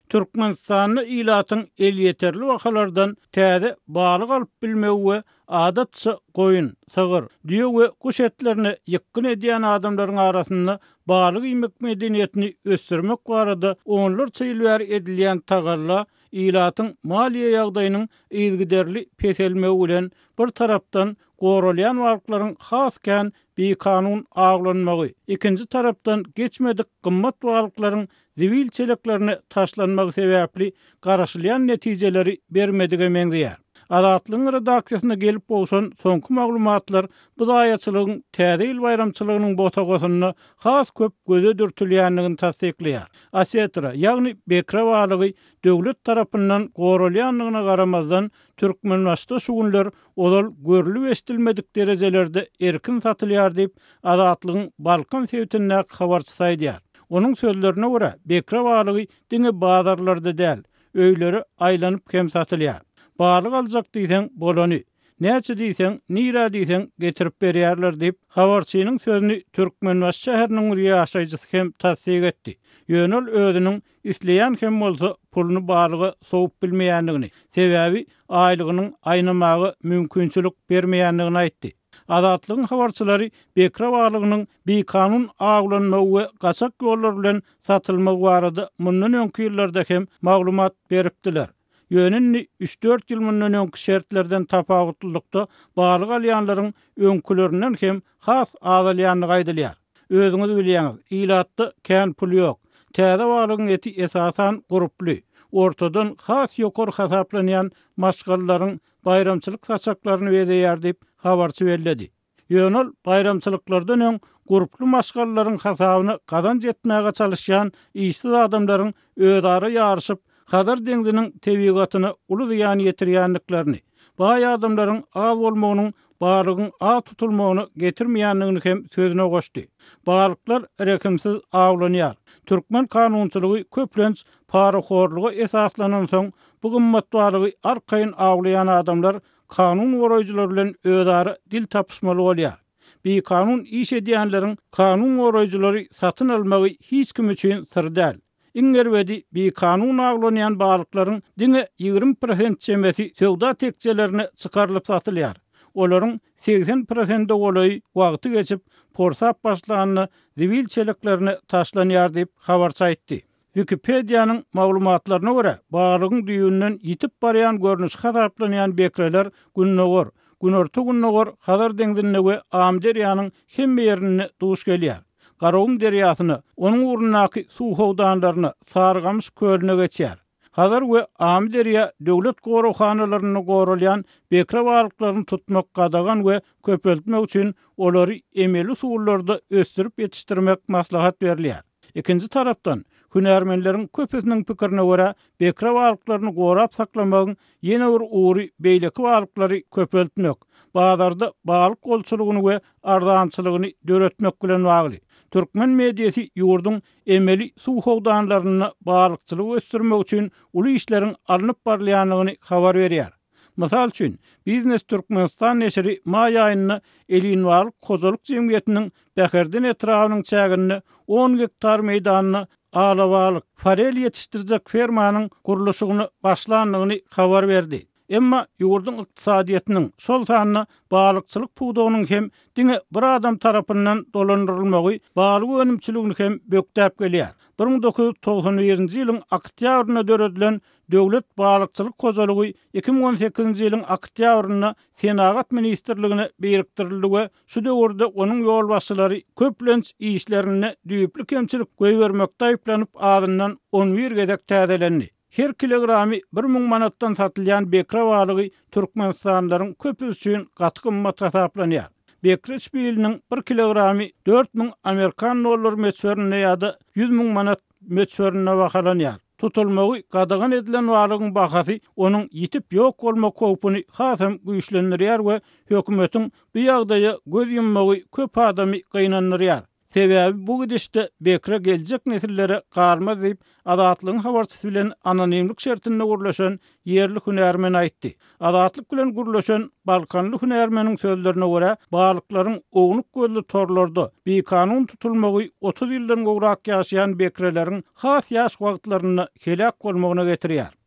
Türkmenistanda ilatyň elýeterli bahalardan täze balyk alyp bilmegi we adatça goýun, sygyr, düýe we guş etlerine ýykgyn edýän adamlaryň arasynda balyk iýmek medeniýetini ösdürmek barada onlarça ýyl bäri edilýän tagalla ilatyň maliýe ýagdaýynyň yzygiderli peselmegi bilen bir tarapdan goralýan balyklaryň has kän bikanun awlanmagy, ikinji tarapdan geçmedik gymmat balyklaryň zibil çeleklerine taşlanmagy sebäpli garaşylýan netijeleri bermedige meňzeýär. Azatlygyň redaksiýasyna gelip gowşan soňky maglumatlar bu zaýaçylygyň Täze ýyl baýramçylygynyň bosagasynda has köp göze dürtülýändigini tassyklaýar. Osetra, ýagny bekre balygy döwlet tarapyndan goralýandygyna garamazdan, Türkmenbaşyda şu günler ozal görlüp-eşidilmedik derejelerde erkin satylýar diýip, Azatlygyň Balkan sebitindäki habarçysy aýdýar. Onuň sözlerine görä, bekre balygy diňe bazarlarda däl, öýlere aýlanyp hem satylýar. Balyk aljak diýseň, bolany. Näçe diýseň, nirä diýseň getirip berýärler diýip, habarçynyň sözüni Türkmenbaşy şäheriniň bir ýaşaýjysy hem tassyk etdi. Ýöne ol özüniň isleýän hem bolsa puluny balyga sowup bilmeýändigini, sebäbi aýlygynyň aýnamaga mümkinçilik bermeýändigini aýtdy. Azatlygyň habarçylary bekre balygynyň bikanun awlanmagy we gaçak ýollar bilen satylmagy barada mundan öňki ýyllarda hem maglumat beripdiler. Ýöne indi üç-dört ýyl mundan öňki şertlerden tapawutlylykda balyk alýanlaryň öňkülerinden hem has azalýandygy aýdylýar. Özüňiz bilýäňiz, ilatda kän pul ýok. Täze balygyň eti esasan gurply, ortadan has ýokary hasaplanýan maşgalalaryň baýramçylyk saçaklaryny bezeýär diýip, habarçy belledi. Ýöne ol baýramçylyklardan öň gurply maşgalalaryň hasabyna gazanç etmäge çalyşýan işsiz adamlaryň özara ýaryşyp, Hazar deňziniň tebigatyna uly zyýan ýetirýändiklerini, baý adamlaryň az bolmagynyň balygyň az tutulmagyna getirmeýändigini hem sözüne goşdy. Balyklar rehimsiz awlanýar. Türkmen kanunçylygy köplenç parahorluga esaslanansoň, bu gymmat balygy arkaýyn awlaýan adamlar kanun goraýjylar bilen özara dil tapyşmaly bolýar. Bikanun iş edýänleriň kanun goraýjylary satyn almagy hiç kim üçin syr däl. Iň erbedi, bikanun awlanýan balyklaryň diňe 20 prosent çemesi söwda tekjelerine çykarylyp satylýar. Olaryň 80 prosente golaýy wagty geçip, porsap başlanda zibil çeleklerine taşlanýar diýip, habarçy aýtdy. Wikipediýanyň maglumatlaryna görä, balygyň düýbünden ýitip barýan görnüşi hasaplanýan bekreler Gündogar, Günorta-Gündogar Hazar deňzinde we Amyderýanyň hemme ýerinde duş gelýär. Garagum derýasyna, onuň ugrundaky suw howdanlaryna, Sarygamyş kölüne geçýär. Hazar we Amyderýa döwlet goraghanalarynda goralýan bekre balyklaryny tutmak gadagan we köpeltmek üçin olary emeli usullarda ösdürip ýetişdirmek maslahat berilýär. Ikinji tarapdan, hünärmenleriň köpüsiniň pikirine görä, bekre balyklaryny gorap saklamagyň ýene bir ugry beýleki balyklary köpeltmek, bazarda balyk bolçulygyny we arzançylygyny döretmek bilen bagly. Türkmen mediasy ýurduň emeli suw howdanlarynda balykçylygy ösdürmek üçin uly işleriň alnyp barylýandygyny habar berýär. Mysal üçin, Biznes Türkmenistan neşiri maý aýynda Elinbalyk hojalyk jemgyýetiniň Bäherden etrabynyň çäginde on gektar meýdanda alabalyk, forel ýetişdirjek fermanyň gurluşygyna başlandygyny habar berdi. Emma ýurduň ykdysadyýetiniň, şol sanda balykçylyk pudagynyň hem diňe bir adam tarapyndan dolandyrylmagy balyk önümçiligini hem bökdäp gelýär. 1991-nji ýylyň oktýabrynda döredilen Döwlet balykçylyk hojalygy 2018-nji ýylyň oktýabrynda Senagat ministrligine birikdirildi we şu döwürde onuň ýolbaşçylary köplenç işlerinde düýpli kemçilik goýbermekde aýyplanyp azyndan on bir gezek täzelendi. Her kilogramy 1000 manatdan satylýan bekre balygy türkmenistanlylaryň köpüsi üçin gaty gymmat hasaplanýar. Bekre çbiliniň bir kilogramy 4000 amerikan dollary möçberinde ýa-da 100 müň manat möçberinde bahalanýar. Tutulmagy gadagan edilen balygyň bahasy onuň ýitip ýok bolmak howpuny hasam güýçlendirýär we hökümetiň bu ýagdaýa göz ýummagy köp adamy gynandyrýar. Sebäbi bu gidişde bekre geljek nesillere galmaz diýip, Azatlygyň habarçysy bilen anonimlik şertinde gürleşen ýerli hünärmen aýtdy. Azatlyk bilen gürleşen balkanly hünärmeniň sözlerine görä, balyklaryň ownuk gözli torlarda bikanun tutulmagy 30 ýyldan gowrak ýaşaýan bekreleriň has ýaş wagtlarynda heläk bolmagyna getirýär.